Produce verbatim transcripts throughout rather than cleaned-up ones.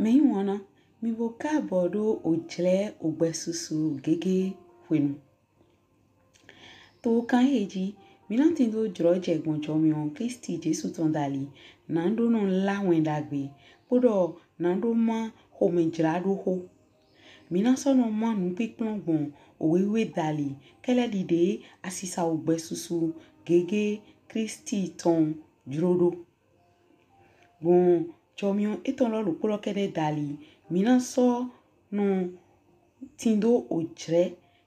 Mɛyiwanna, mì bo kaabɔ ɖo ojlɛ ogbɛsusu gege hwenu. To kan ehe ji, mí na tindo jlɔjɛ gbɔn jɔmiɔn Klisti Jesu tɔn dali, na ɖo nɔ lá wɛn ɖagbe, kpoɖɔ na ɖo má xomɛjlaɖoxo. Mí na sɔ nɔ má nupinplɔn gbɔn owe wiwe dali, kɛlɛ ɖiɖe asisa ogbɛsusu gege Klisti tɔn jlo ɖo. Gbɔn jɔmiɔn etɔn lɔ ɖokpo lɔ kɛɖɛ dali, mí na sɔ nɔ tindo ojlɛ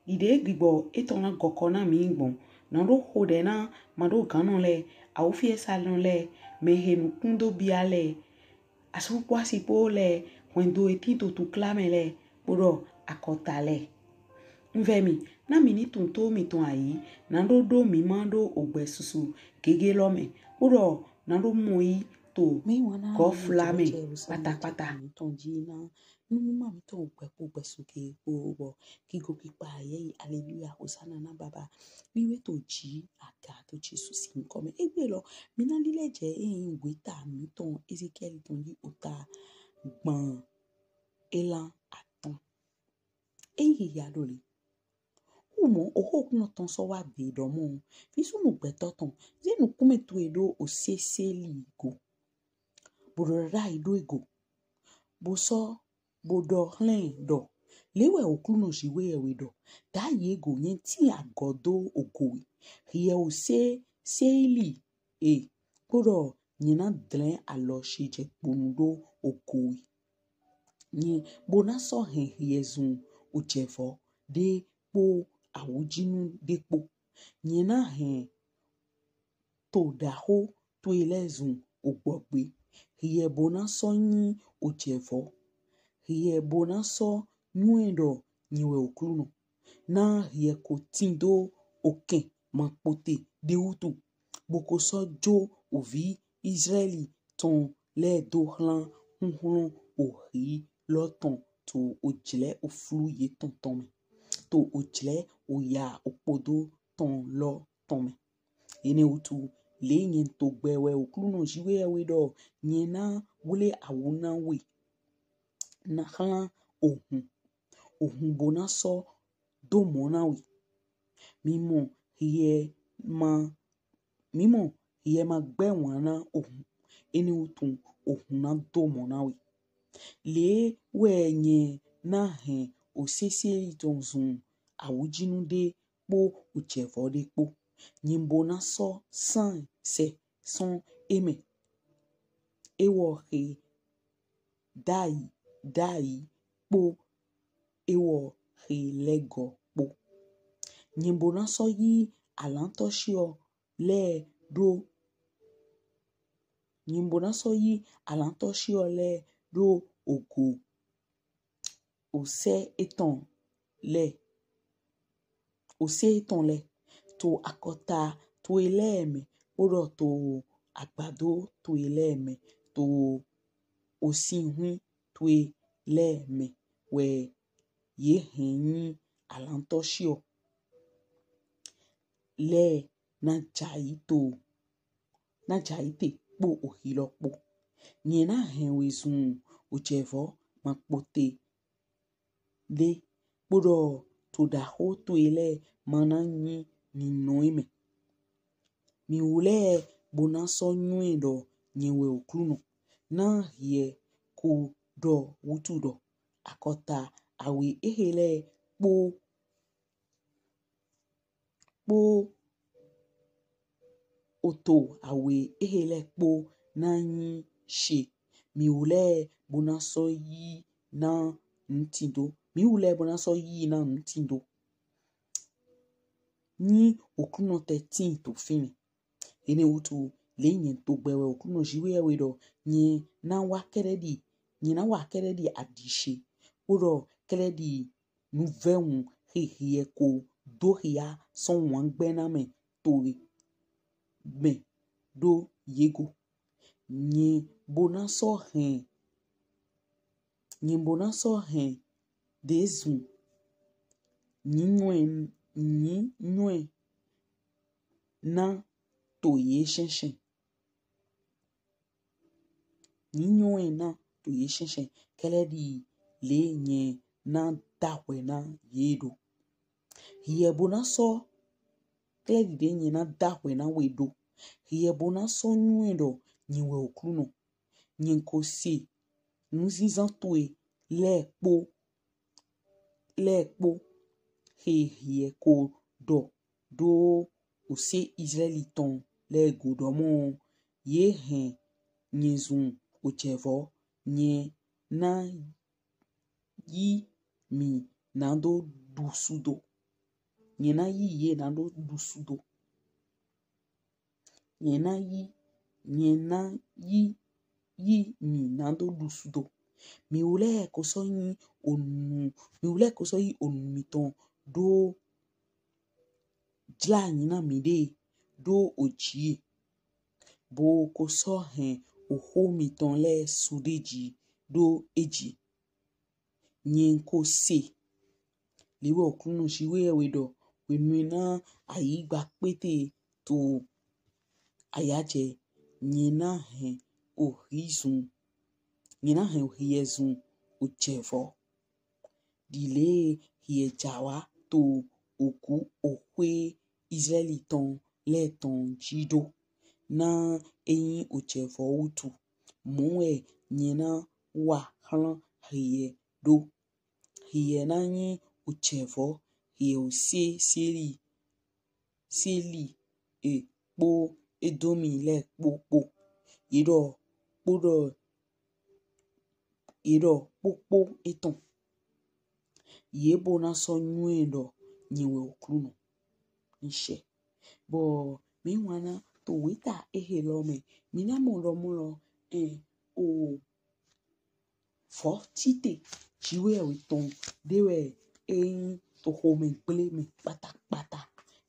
ɖiɖe gbigbɔ etɔn na gɔkɔ na mí gbɔn. Na ɖo xoɖɛ na maɖoganɔ lɛ, awufiɛsanɔ lɛ, mɛhe nukun do bia lɛ, asu kpo asi kpo lɛ, hwɛndo he tin to tukla mɛ lɛ, kpoɖɔ akɔta lɛ. Un vɛ mì, na mì ni tunwun to mìtɔn ayi, na ɖo ɖo mí ma ɖo ogbɛsusu gege lɔ mɛ, kpoɖɔ na ɖo mɔ yi to gɔfla mɛ kpatakpata. Mítɔn ji na nu mima mítɔn ogbɛ kpo ogbɛsu gege kpo bɔ gigo kpikpa yɛyi, aleluya, hosana na baba. Mí we to ji aga to Jesu sin yinkɔ mɛ. Egbe lɔ, mí na lilɛ jɛ eyin weta mítɔn Ezekiɛli tɔn ji ota gban elan atɔn. Eyin ya ɖo le. Humɔ, oxo Oklunɔ tɔn sɔ wa gbe ɖɔmɔ, visunnu gbɛtɔ tɔn, ze nukunmɛ towe ɖo oseseli go, bo ɖɔ ɖayi ɖo e go, bo sɔ bo ɖɔ xlɛn ɖɔ, le wɛ Oklunɔ Jiwheyɛwhe ɖɔ, ɖayi e go, nyɛ tin agɔ do ogo we, hiɛ ose Seili e, kpoɖɔ nyɛ na dlɛn alɔ ce jɛ gbonu ɖo ogo we. Nyɛ bo na sɔ hɛn hiɛ zun ojɛvɔ ɖe kpo awujinu ɖe kpo. Nyɛ na hɛn to ɖaxo towe lɛ zun ogbɔgbe. Hiɛ bo na sɔ nyi ojɛvɔ. Hiɛ bo na sɔ nywɛ ɖɔ nyɛ wɛ Oklunɔ. Na hiɛ ko tindo okɛn makpote ɖe wutu, bo ko sɔ jo ovi Izlaɛli tɔn lɛ do xlan huhlɔn ohi lɔ tɔn to ojlɛ oflu yetɔn tɔn mɛ, to ojlɛ oya okpodo tɔn lɔ tɔn mɛ. Enɛ wutu, le nyɛ to gbɛ wɛ Oklunɔ Jiwheyɛwhe ɖɔ, nyɛ na wle awu na we, na xlan ohun, ohun bo na sɔ do mɔ na we. Mí mɔ hiɛ ma, mí mɔ hiɛ ma gbɛ wan na ohun, enɛ wutu ohun na do mɔ na we. Le wɛ nyɛ na hɛn oseseli tɔn zun awujinu ɖe kpo ojɛvɔ ɖe kpo. Nyɛ bo na sɔ san sɛ sɔn e mɛ. Ewɔ xe ɖayi ɖayi kpo ewɔ xe lɛgɔ kpo. Nyɛ bo na sɔ yi alantɔshiɔ lɛ ɖo nyɛ bo na sɔ yi alantɔshiɔ lɛ ɖo ogo osɛ etɔn lɛ, osɛ etɔn lɛ, to akɔta towe lɛ mɛ, kpoɖɔ to agbado towe lɛ mɛ, to osinhwi towe lɛ mɛ wɛ ye hɛn nyi alantɔshiɔ lɛ na jai to na jai te kpo ohi lɔ kpo. Nyɛ na hɛn we zun ojɛvɔ makpote ɖe, kpoɖɔ to ɖaxo towe lɛ ma na nyi ninɔ e mɛ. Mì wlɛ bo na sɔ nywɛ ɖɔ nyɛ wɛ Oklunɔ. Na hiɛ ko ɖɔ wutu ɖɔ, akɔta awe ehe lɛ kpo kpo oto awe ehe lɛ kpo na nyi ce. Mì wlɛ bo na sɔ yi na nutindo. Mì wlɛ bo na sɔ yi na nutindo. Nyi Oklunɔ tɛ tin to finɛ. Enɛ wutu, le nyɛ to gbɛ wɛ Oklunɔ Jiwheyɛwhe ɖɔ, nyɛ na wa kɛɖɛɖi, nyɛ na wa kɛɖɛɖi aɖi ce, kpoɖɔ kɛɖɛɖi nuvɛwun he hiɛ ko do hia sɔn wangbɛnamɛ towe mɛ ɖo ye go. Nyɛ bo na sɔ hɛn, nyɛ bo na sɔ hɛn ɖe zun nyinywɛ, nyinywɛ na to ye shɛnshɛn. Nyinywɛ na to ye shɛnshɛn. Kɛlɛ ɖi le nyɛ na dahwɛ na ye ɖo. Hiɛ bo na sɔ, kɛlɛ ɖi le nyɛ na dahwɛ na we ɖo. Hiɛ bo na sɔ nywɛ ɖɔ nyɛ wɛ Oklunɔ. Nyɛ ko se nuzinzan towe lɛ kpo lɛ kpo he hiɛ ko ɖɔ do ose Izraɛli tɔn lɛ go ɖɔ mɔ, ye hɛn nyɛ zun ojɛvɔ, nyɛ na yi mi nado ɖu sudo. Nyɛ na yi ye nado ɖu sudo. Nyɛ na yi, nyɛ na yi yi mi nado ɖu sudo. Miwlɛ ko sɔ yi onu, miwlɛ ko sɔ yi onu mitɔn do jla anyi na miɖe do oji, bo ko sɔ hɛn oxo mitɔn lɛ su ɖeji do eji. Nyɛ ko se. Le wɛ Oklunɔ Jiwheyɛwhe ɖɔ, hwenu e na ayigba kpete to ayajɛ, nyɛ na hɛn ohi zun, nyɛ na hɛn ohiɛ zun ojɛvɔ. Ɖi le hiɛ ja wa to ogu oxwe Izraɛli tɔn lɛ tɔn ji ɖo, na e nyi ojɛvɔ wutu. Mɔ wɛ nyɛ na wa hlan hiɛ ɖo. Hiɛ na nyi ojɛvɔ, hiɛ ose Seli, Seli e kpo Edomi lɛ kpo kpo. Ye ɖɔ kpo ɖɔ, ye ɖɔ kpokpo etɔn. Ye bo na sɔ nywɛ ɖɔ nyɛ wɛ Oklunɔ. Nshɛ. Bɔ mi wana to weta ehe lɔ mɛ, mi na mɔ ɖɔ mɔ lɔ, ɛ, o vɔ tite Jiwheyɛwhe tɔn ɖe wɛ e nyi to xomɛ gble mɛ kpatakpata.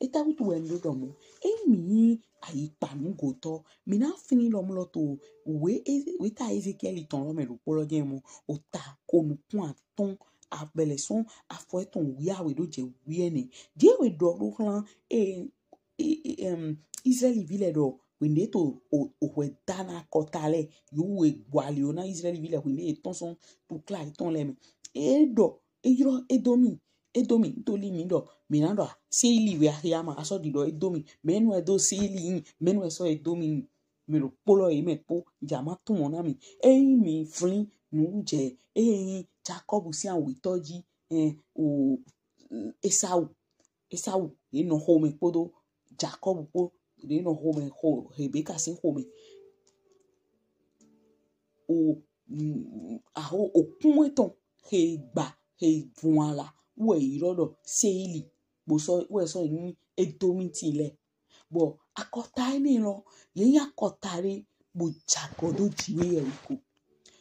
Etɛwutu wɛ n ɖo ɖɔ mɔ? Eyin mi nyi ayikpanugotɔ, mi na flin lɔ mɔ lɔ to we, weta Ezekiɛli tɔn lɔ mɛ ɖokpo lɔ jɛn mɔ, ota ko nukun atɔn, abɛlɛ sɔn afɔ etɔn wiawe ɖo jɛ wiɛnɛ. Jiwheyɛwhe ɖɔ ɖo hlan e, e, e, em, Izraɛli vi lɛ ɖɔ, hwenɛ to o, ohwɛ da na akɔta lɛ, yo we gbɔ ali o na Izraɛli vi lɛ hwenɛ e tɔn sɔn tukla etɔn lɛ mɛ. E ɖɔ, e ylɔ Edomi, Edomi, ntoli mi ɖɔ, mi na ɖɔ Seili wɛ axia ma, a sɔ ɖi ɖɔ Edomi, mɛnu e do Seili nyi, mɛnu e sɔ Edomi nyi. Mi ɖokpo lɔ ye mɛ kpo, ja ma tun mɔ na mi. Eyin mi flin nu jɛ, eyin Jakɔbu sin awetɔ ji, ɛ, o, Esau. Esau, ye nɔ xomɛ kpodo Jakɔbu kpo, ye nɔ xomɛ xo Rebeka sin xomɛ. O, mm, aho okun etɔn he gba, he vun ala, wɛ ylɔ ɖɔ Seili, bo sɔ, wɛ sɔ nyi Edomiti lɛ. Bɔ akɔta enɛ lɔ, ye nyi akɔta ɖe bo jagɔ do Jiwheyɛwhe go.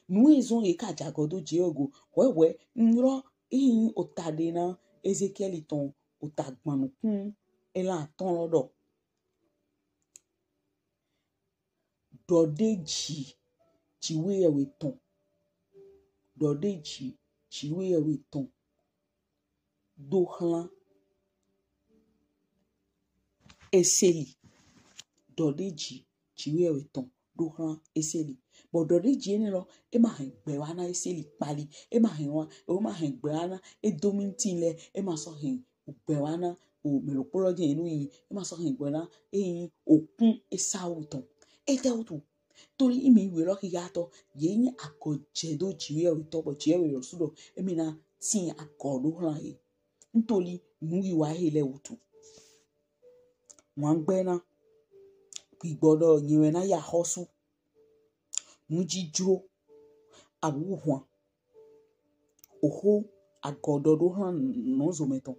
Nu e zɔn ye ka jagɔ do Jiwheyɛwhe go, hwɛhwɛ n ylɔ eyin ota ɖe na Ezekiɛli tɔn, ota gban nukun elan atɔn lɔ ɖɔ. Ɖɔ ɖeji Jiwheyɛwhe tɔn. Ɖɔ ɖeji Jiwheyɛwhe tɔn. Ɖo hlan Eseli. Ɖɔ ɖeji Jiwheyɛwhe tɔn. Ɖo hlan Eseli. Bɔ ɖɔ ɖeji enɛ lɔ, e ma hɛn gbɛ wa na Eseli kpali. E ma hɛn wa, e ma hɛn gbɛ wa na Edomiti lɛ, e ma sɔ hɛn gbɛ wa na o mɛ ɖokpo lɔ jɛn e nɔ nyi, e ma sɔ hɛn gbɛ na eyin okun Esau tɔn. Etɛwutu? Toli imi we lɔ xixatɔ, ye nyi agɔjɛdo Jiwheyɛwhe tɔn, bɔ Jiwheyɛwhe lɔsu ɖɔ emi na tin agɔ ɖo hlan ye. Ntoli nuwiwa he lɛ wutu. Wangbɛna, gbigbɔ ɖɔ nyɛ wɛ na ya xɔsu, nujijlo, awuhwan, oxo, agɔɖɔɖo hlan nɔzo mɛtɔn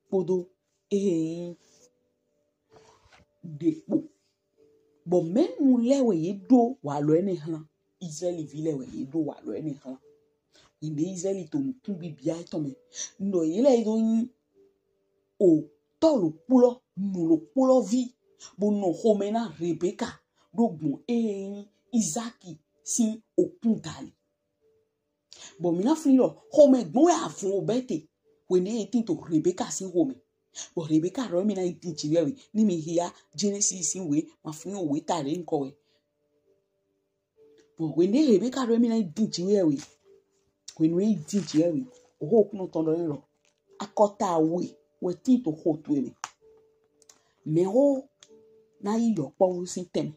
kpodo ehe nyi ɖekpo. Bɔ mɛnu lɛ wɛ ye ɖo walɔ enɛ hlan? Izraɛli vi lɛ wɛ ye ɖo walɔ enɛ hlan. Yin ɖe Izraɛli to nukun bibia etɔn mɛ. Nɔ ye lɛ ɖo nyi otɔ ɖokpo lɔ, nɔ ɖokpo lɔ vi, bo nɔ xomɛ na Rebeka ɖo gbɔn ehe nyi Izaki sin okun dali. Bɔ mi na flin ɖɔ xomɛ gbɔn wɛ avun o bɛ te. Hwenɛ e tin to Rebeka sin xomɛ. Bɔ Rebeka ɖɔ emi na yi din Jiwheyɛwhe, ni mi xia Jɛnɛsisi sin we, ma flin o weta ɖe nkɔ wɛ. Bɔ hwenu ɖe Rebeka ɖo emi na yi din Jiwheyɛwhe, hwenu e yi din Jiwheyɛwhe, oxo Oklunɔ tɔn ɖɔ nɛ ɖɔ akɔta we wɛ tin to oxo towe mɛ. Mɛxo na yi yɔkpɔvu sin tɛn mɛ,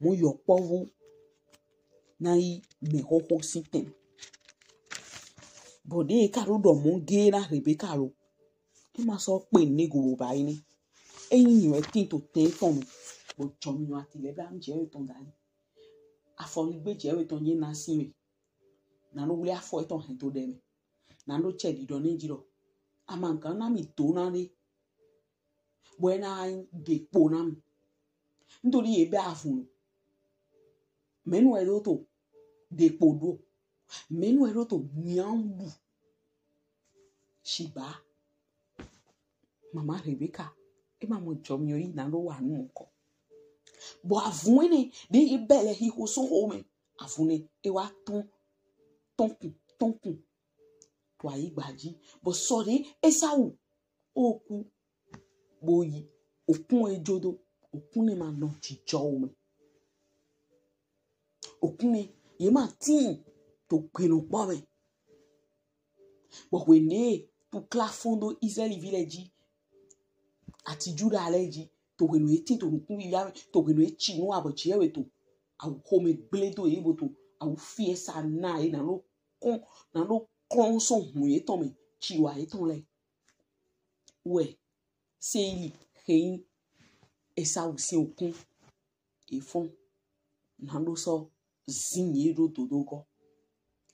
mɔ yɔkpɔvu na yi mɛxoxo sin tɛn mɛ. Bɔ ɖe e ka ɖo ɖɔ mɔ ge na Rebeka lo, e ma sɔ kpe ne go bo ba yi nɛ. Eyin wɛ tin to tɛn tɔn mɛ, bɔ jɔmiɔ ati lɛ bla nu Jiwheyɛwhe tɔn dali. Afɔligbe Jiwheyɛwhe tɔn nyɛ na sin we. Na ɖo wle afɔ etɔn hɛn to ɖɛ mɛ. Na ɖo cɛ ɖiɖɔ nɛ ji ɖɔ amagan na mi do na ɖe, bɔ e na ɖe kpo na mi. Nítorí ye bɛ avun. Mɛnu wɛ ɖo to ɖe kpo ɖo? Mɛnu wɛ ɖo to mian ɖu? Shigba mama Rebeka, e ma mɔ jɔmiɔ yi na ɖo wa nu mɔnkɔ. Bɔ avun enɛ ɖe ye bɛ lɛ xixo sɔn xomɛ. Avun nɛ e wa tɔn tɔnkun tɔnkun to ayigba ji. Bɔ sɔ ɖe Esau o ku bo yi, okun e jo do, okun nɛ ma nɔ jijɔ omɛ. Okun nɛ ye ma tin to gbenɔ kpɔ mɛ. Bɔ hwenu e tukla fɔn do Izraɛli vi lɛ ji ati Juda lɛ ji, to hwenu e tin to nukun ya mɛ, to hwenu e ci nu abɔ Jiwheyɛwhe to awu xomɛ gble do ye bo to awu fiɛ sa na ye na ɖo kɔn na ɖo kɔn sɔn hun yetɔn mɛ, ci wa yetɔn lɛ. Wɛ Seili xe nyi Esau sin okun. E fɔn na ɖo sɔ zin ye ɖo dodo gɔ.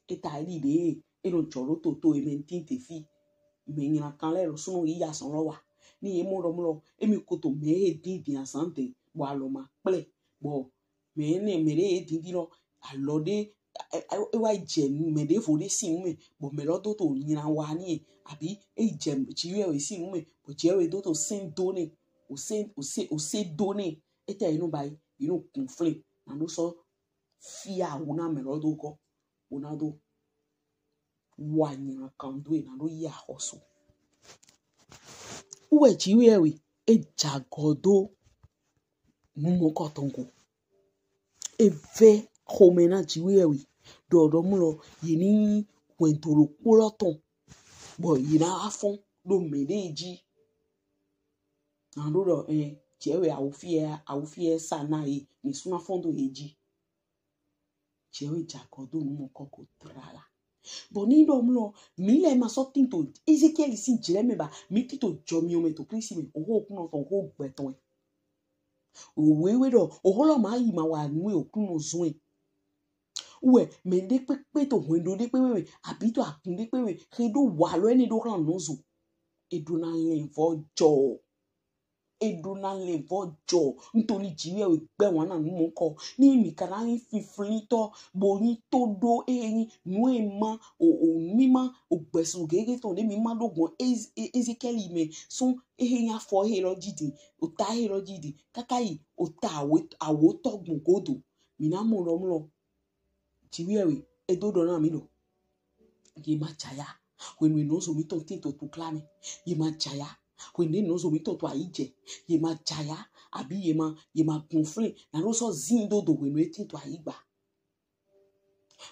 E ta e ɖi ɖe e nɔ jɔ ɖo toto e mɛ tin te fi. Mɛ nyina kan lɛ lɔ sunɔ yi azɔn lɔ wa. Ni ye mɔ ɖɔ mlɔ emi koto mɛ e din din azan de bɔ alɔ ma kple bɔ mɛ ne mɛ ɖe e din din lɔ alɔ ɖe e wa jɛ mɛ ɖe vo ɖe sin nu mɛ bɔ mɛ lɔ do to nyina wa ni e abi e jɛ Jiwheyɛwhe sin nu mɛ bɔ Jiwheyɛwhe do to sɛn do nɛ o sɛn o sɛn o sɛn do nɛ. Etɛ yi nɔ ba yi yi nɔ kun flin na ɖo sɔ fia awu na mɛ lɔ do gɔ bo na do wa nyina kan do e na ɖo yi axɔsu. Wɛ Jiwheyɛwhe e jagɔ do nu mɔnkɔ tɔn go. E vɛ xomɛ na Jiwheyɛwhe ɖɔ ɖɔ mlɔ ye ni hwɛndo ɖokpo lɔ tɔn bɔ ye na wa fɔn ɖo mɛ ɖe ji. Na ɖo ɖɔ ɛ Jiwheyɛwhe awu fiɛ awu fiɛ sa na ye ni suna fɔn do ye ji. Jiwheyɛwhe jagɔ do nu mɔnkɔ ko tlala. Bɔ ni ɖɔ mlɔ mi lɛ ma sɔ tin to Ezekiɛli sin jlɛ mɛ ba mi tin to jɔmiɔ mɛ to Klisti mɛ oxo Oklunɔ tɔn oxo gbɛtɔ wɛ. Owe we ɖɔ oxo lɔ ma yi ma wa nu e Oklunɔ zɔn ɛ. Wɛ mɛ ɖe kpekpe to hwɛndo ɖe kpekpe mɛ abi to akun ɖe kpekpe mɛ xe ɖo wa lɔ ɛ ni ɖo xlan nɔ zo. E ɖo na lɛn vɔ jɔ. E ɖo na lɛn vɔ jɔ. Nítorí Jiwheyɛwhe gbɛ wan na nu mɔnkɔ. Ni mi ka na nyi fiflintɔ bo nyi to ɖo e nyi nu e ma o o mi ma o gbɛsu gege tɔn ɖe mi ma ɖo gbɔn Ezekiɛli mɛ sɔn e nyi afɔ e lɔ ji din o ta e lɔ ji din kaka yi o ta awo awo tɔ gbɔn godo. Mi na mɔ lɔ mlɔ Jiwheyɛwhe e do ɖɔ na mi ɖɔ ye ma jaya hwenu e nɔzo mitɔn tin to tukla mɛ. Ye ma jaya hwenu e nɔzo mitɔn to ayi jɛ. Ye ma jaya abi ye ma ye ma gun flin na ɖo sɔ zin do do hwenu e tin to ayi gba.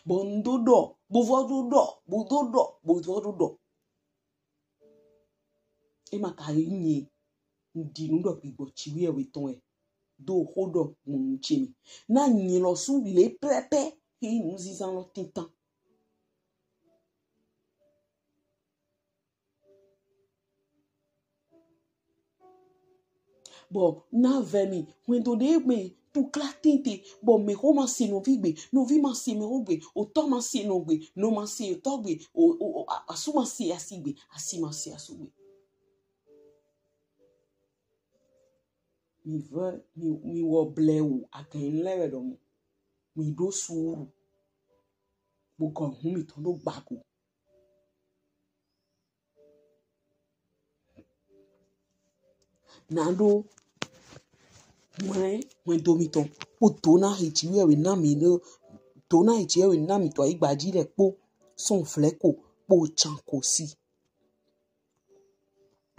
Bɔ n do ɖɔ bo vɔ do ɖɔ bo do ɖɔ bo vɔ do ɖɔ. E ma ka yi nye n ɖi nu ɖɔ gbigbɔ Jiwheyɛwhe tɔn wɛ do xo ɖɔ gbɔn nu ce mi na nyi lɔ su le pɛpɛ he nu zizan lɔ tintan. Bɔ na vɛ mi hwɛndo ɖe mɛ tukla tete bɔ mɛxo ma se nɔvi gbe, nɔvi ma se mɛxo gbe, otɔ ma se nɔ gbe, nɔ ma se otɔ gbe, o o asu ma se asi gbe, asi ma se asu gbe. Mi vɛ mi mi wɔ blɛ wu agɛn lɛ wɛ ɖɔ mɔ. Mi ɖo suuru. Bo gɔ hun mitɔn ɖo gbago. Na ɖo hwlɛn hwɛndo mitɔn kpo do na he Jiwheyɛwhe na mi ɖo do na he Jiwheyɛwhe na mi to ayigba ji lɛ kpo sɔn vlɛ ko kpo can ko si.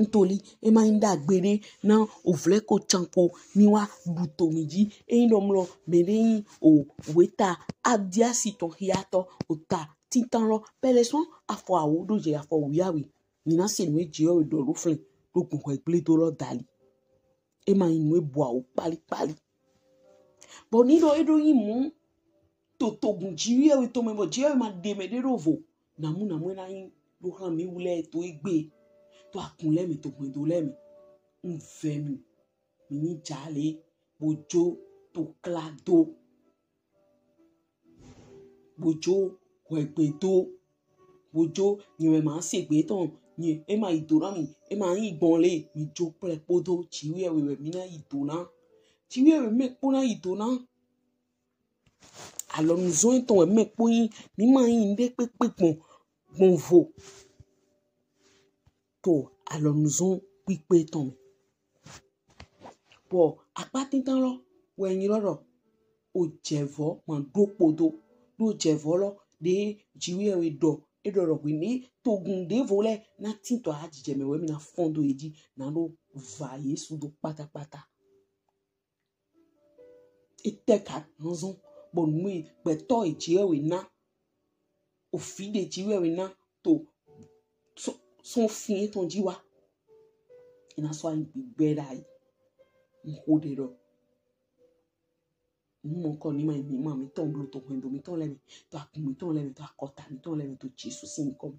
Ntoli, e ma yin dagbe ɖe na ovlɛ ko can ko ni wa ɖu to mi ji. E yin ɖɔ mlɔ mɛ ɖe yin o weta Adiasi tɔn hiatɔ, o ta tintan lɔ, pɛlɛ sɔn afɔ awo ɖo jɛ afɔ wiawe. Mi na se nu e Jiwheyɛwhe ɖɔ ɖo flɛn ɖo gun xɔ egble do lɔ dali. E ma yin nu e bɔ awo kpalikpali. Bɔ ni ɖɔ e ɖo yin mɔ to togun Jiwheyɛwhe tɔn mɛ bɔ Jiwheyɛwhe ma ɖe mɛ ɖe ɖo vo. Namu namu e na yin ɖo hlan mi wlɛ to egbe, to akun lɛ mɛ, to hwɛndo lɛ mɛ. Un vɛ mi, mi ni ja le, bo jo to klado, bo jo hwɛgbe do, bo jo nyɛ wɛ ma se gbe tɔn, nyɛ e ma yi do na mi, e ma yin gbɔn le, mi jo kplɛ kpodo Jiwheyɛwhe wɛ mi na yi do na. Jiwheyɛwhe mɛ kpo na yi do na. Alɔnuzɔn etɔn wɛ mɛ kpo yin, mi ma yin nuɖe kpekpe gbɔn gbɔn vo to alɔnuzɔn kpikpe tɔn mɛ. Bɔ akpa tintan lɔ wɛ yin lɔ ɖɔ o jɛvɔ ma ɖo kpodo, ɖo jɛvɔ lɔ ɖe Jiwheyɛwhe ɖɔ, e ɖɔ ɖɔ hwenu togun ɖevo lɛ na tin to ajijɛ mɛ wɛ mi na fɔn do e ji, na ɖo va Yesu do kpatakpata. Etɛ ka nɔ zɔn bɔ nu e gbɛtɔ e Jiwheyɛwhe na, ovi ɖe Jiwheyɛwhe na to sɔn fin etɔn ji wa, e na sɔ ayi gbigbɛ ɖayi. Un xo ɖe ɖɔ nu mɔnkɔ ni ma yin mi ma mitɔn blo to hwɛndo mitɔn lɛ mɛ, to akun mitɔn lɛ mɛ, to akɔta mitɔn lɛ mɛ, to Jesu sin nyikɔ mɛ.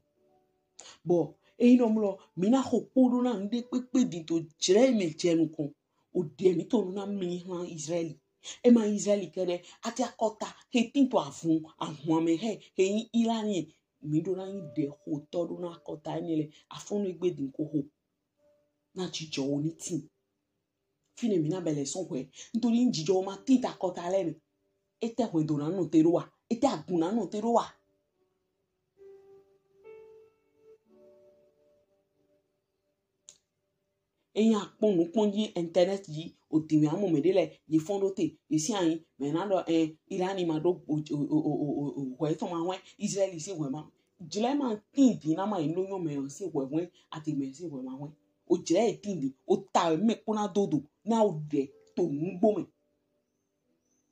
Bɔ e yin ɖɔ mlɔ mi na xo kpo ɖo na nuɖe kpekpe din to jlɛ mɛ jɛ nukɔn. O ɖe mitɔn ɖo na mi hlan Izraɛli. E ma Izraɛli kɛɖɛ, ati akɔta he tin to avun ahwan mɛ he he yin Irani, mi ɖo na yin ɖɛxotɔ ɖo na akɔta enɛ lɛ. Afɔnnu egbe din ko xo na jijɔ wo ni tin. Finɛ mi na bɛ lɛ sɔn hwɛ. Ntoli jijɔ wo ma tin ta akɔta lɛ mɛ. Etɛ hwɛndo na nɔte ɖo wa? Etɛ agun na nɔte ɖo wa? Eyin a kpɔn nukpɔn ji internet ji, o din wɛ a mɔ mɛ ɖe lɛ ye fɔn ɖo te, ye sin ayi mɛ na ɖɔ ɛ Irani ma ɖo o o o o o o hwɛ etɔn ma hwɛ, Izraɛli sin hwɛ ma. Jlɛ ma tin din na ma yi ɖo nyɔ mɛ o sin hwɛ hwɛ, ati mɛ sin hwɛ ma hwɛ. O jlɛ e tin din, o ta wɛ mɛ kpo na dodo na o ɖɛ to nugbo mɛ.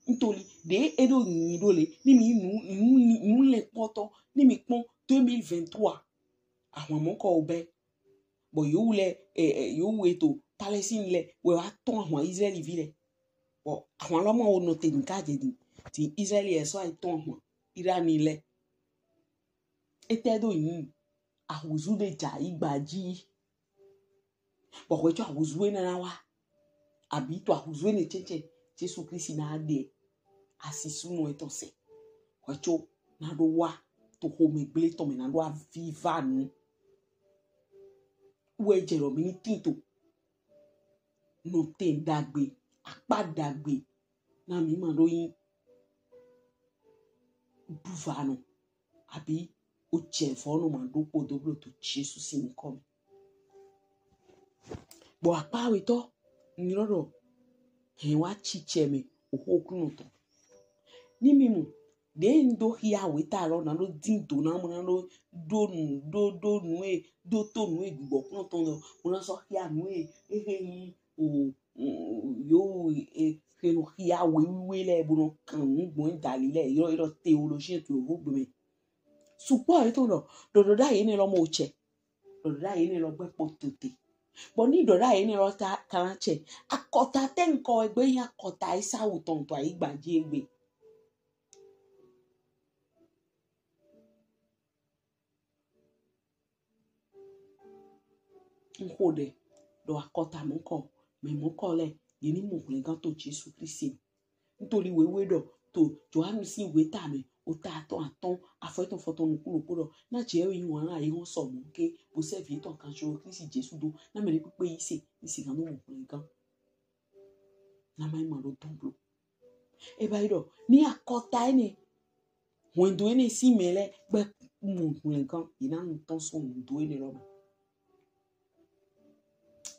Ntoli ɖe e ɖo yin ɖo le ni mi nu nu nu lɛ kpɔtɔ ni mi kpɔn deux mille vingt-trois. Ahwan mɔnkɔ o bɛ. Bɔ yewu lɛ ɛ ɛ yewu e to Palestine lɛ wɛ wa tɔn ahwan Izraɛli vi lɛ. Bɔ ahwan lɔ ma wo nɔte nika jɛ din. Ti Izraɛli e sɔ ayi tɔn ahwan Irani lɛ. Etɛ ɖo yin? Ahuzu ɖe ja aigba ji. Bɔ hwɛ co ahuzu enɛ na wa, abi to ahuzu enɛ cɛcɛ Jesu Klisti na ɖe asisunɔ etɔn sɛ. Hwɛ co na ɖo wa to xomɛgble tɔn mɛ na ɖo aviva nu. Wɛ jɛ ɖɔ mi ni tin to nɔte dagbe, akpa dagbe na mi ma ɖo yin ɖuvanɔ abi o jɛvɔnɔ ma ɖo kpodo blo to Jesu sin nyikɔ mɛ. Bɔ akpa awetɔ ni lɔ ɖɔ hɛn wa cicɛ mɛ oxo Oklunɔ tɔn. Ni mi mɔ ɖe n ɖo xia weta lɔ na ɖo din do na mo na ɖo ɖo nu ɖo ɖo nu e ɖo to nu e gbigbɔ Oklunɔ tɔn lɔ mo na sɔ xia nu e ehe yin o yo e xe nɔ xia wewiwe lɛ bo nɔ kan nu gbɔn dali lɛ yɔ yɔ théologie to yovo gbe mɛ. Sukpɔ etɔn ɖɔ ɖɔɖɔ ɖa ye ne lɔ mo cɛ. Ɖɔɖa ye ne lɔ gbɛ kpo to te. Bɔ ni ɖɔɖa ye ne lɔ ta kan cɛ. Akɔta tɛ nkɔ egbe yin akɔta Esau tɔn to aigba ji egbe. N xo ɖɛ ɖɔ akɔta mɔnkɔ, mɛ mɔnkɔ lɛ ye ni mɔ hwlɛngan to Jesu Klisti mɛ. Ntoli wewe ɖɔ to Johanu sin weta mɛ, ota atɔn atɔn, afɔ etɔn fɔtɔn nukun ɖokpo ɖɔ na jɛ yin wan na ye hɔn sɔ mɔ ke bo sɛ vi etɔn kan jo Klisti Jesu do na mɛ ɖe kpekpe yi se ni sigan nɔ mɔ hwlɛngan. Na ma yi ma ɖo dɔn blo. E ba yi ɖɔ ni akɔta enɛ hwɛndo enɛ sin mɛ lɛ gbɛ mɔ hwlɛngan ye na nu tɔn sɔn hwɛndo enɛ lɔ mɛ.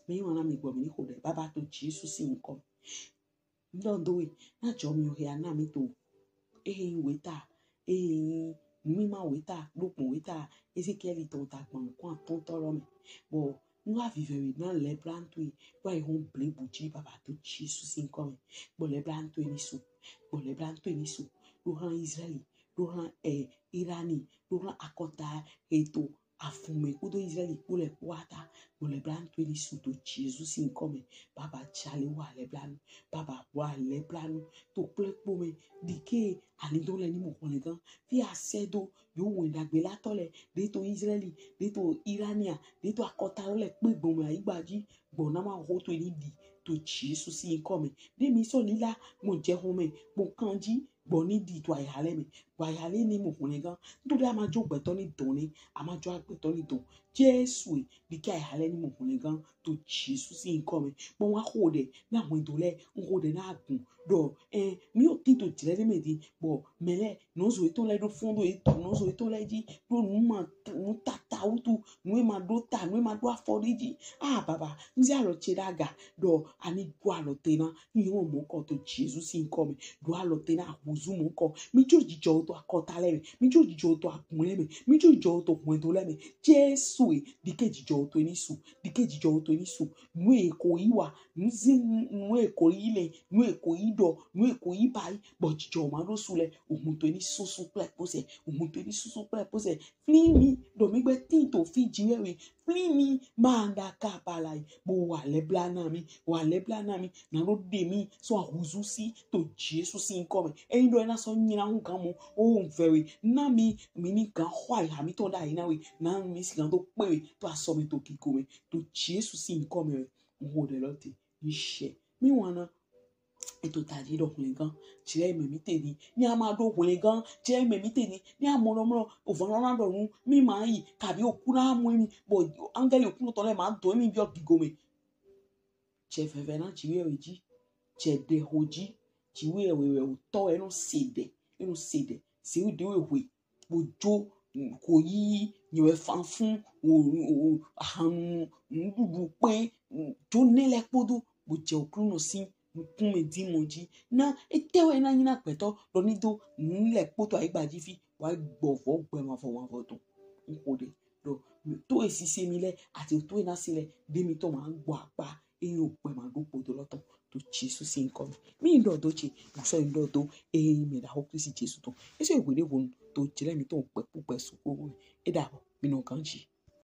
Mi wan na mi gbɔ mi ni xo ɖɛ baba to Jesu sin nyikɔ mɛ. N ɖɔ do we na jɔ mi o he a na mi to ehe yin weta ehe yin mima weta ɖokpɔn weta Ezekiɛli tɔn ta gban nukun atɔntɔ lɔ mɛ. Bɔ Nua vivɛ we na lɛblanu towe wa yi hɔn blebu ji baba to Jesu sin yinkɔ mɛ. Gbɔ lɛblanu towe ni su. Gbɔ lɛblanu towe ni su. Ɖo hlan Israɛli. Ɖo hlan ɛ Irani. Ɖo hlan akɔta he to afun mɛ kpodo Israɛli kpo lɛ kpo ata. Gbɔ lɛblanu towe ni su to Jesu sin yinkɔ mɛ. Baba jale wa lɛblanu. Baba wa lɛblanu. To kplekpo mɛ. Ɖike alindɔn lɛ ni mɔ hwlɛngan. Fi a sɛ do yo wɛn ɖagbe la tɔ lɛ. Ɖe to Israɛli. Ɖe to Irania. Ɖe to akɔta lɛ kpe gbɔn mɛ ayigba ji. Gbɔ na ma ho to ni ɖi to Jesu sin yinkɔ mɛ. Ɖe mi sɔ lila gbɔn jɛhɔn mɛ gbɔn kanji gbɔ ni ɖi to aya lɛ mɛ. Gbɔ aya lɛ ni mɔ hwlɛngan. Ntɔ ɖe a ma jo gbɛtɔ ni dɔn ni a ma jo agbɛtɔ ni dɔn. Jesu e ɖike aya lɛ ni mɔ hwlɛngan to Jesu sin yinkɔ mɛ. Gbɔ wa ho ɖɛ na hwɛndo lɛ n ho ɖɛ na agun ɖɔ ɛ mi o ti to jlɛ ɖe mɛ di bɔ mɛ lɛ nɔzo etɔn lɛ ɖo fɔn ɖo etɔn nɔzo etɔn lɛ ji ɖo nu ma nu tata wutu nu e ma ɖo ta nu e ma ɖo afɔ ɖe ji. Ah baba, n ze alɔ ce ɖe aga ɖɔ ani go alɔ te na ni yɔ mɔ kɔ to Jesu sin yinkɔ mɛ. Ɖo alɔ te na ahuzu mɔ kɔ. Mi jo jijɔ to akɔta lɛ mɛ. Mi jo jijɔ to agun lɛ mɛ. Mi jo jijɔ to hwɛndo lɛ mɛ. Jesu e ɖike jijɔ to ni su. Ɖike jijɔ to ni su. Nu e ko yi wa. Nu zi nu e ko yi lɛ. Nu e ko yi ɖɔ. Nu e ko yi ba yi. Bɔ jijɔ ma ɖo su lɛ. Ohun to ni susu kple kposɛ. Ohun to ni susu kple kposɛ. Fli mi ɖo mi gbɛ tin to fi ji wɛ we. Fli mi ma da ka ba la yi. Bo wa lɛblanu mi. Wa lɛblanu mi. Na ɖo ɖe mi sɔ ahuzu si to Jesu sin yinkɔ mɛ. Eyin ɖɔ e na sɔ nyina hu gan mɔ. O very. Na mi mi ni gan xɔ ayi ha mi tɔn ɖa yi na we. Na mi si gan to kpe we to asɔ mi to kiko mɛ. To Jesu sin yinkɔ mɛ we. N ho ɖɛ lɔ te. Mi sɛ. Mi wana eto taji ɖɔ hwlɛngan. Jlɛ mɛ mi te ni. Ni a ma ɖo hwlɛngan. Jlɛ mɛ mi te ni. Ni a mɔ ɖɔ mlɔ. O va lɔ na ɖɔ nu. Mi ma yi. Kabi oku na mɔ mi. Bɔ angɛli oku tɔ lɛ ma dɔn mi biɔ gigo mɛ. Jɛ vɛvɛ na ji wɛ ji. Jɛ ɖɛ ho ji. Ji wɛ wɛ wɛ o tɔ ɛ nɔ se ɖɛ. Ɛ nɔ se ɖɛ. Se o de wɛ hwe. Bo jo ko yi nyɛ wɛ fanfun o o ahanu nuɖuɖu kpe jo ne lɛ kpodo bo jɛ Oklunɔ sin nukun mɛ di mɔ ji. Na etɛ wɛ na nyi na gbɛtɔ ɖɔ ni do nu lɛ kpoto ayigba ji fi wa gbɔvɔ gbɛ mavɔ mavɔ tɔn. N ho ɖɛ ɖɔ to e sise mi lɛ ati to e na se lɛ ɖe mi tɔn ma gbɔ akpa eyin o gbɛ ma ɖo kpoto lɔ tɔn to Jesu sin yinkɔ mɛ. Mi n ɖɔ do ce, n sɔ n ɖɔ do eyin mɛ ɖaho Klisti Jesu tɔn. E sɔ egbe ɖe hwenu to jlɛ mi tɔn gbɛ kpukpɛ sukpo mɛ. E ɖa bɔ mi nɔ ganji.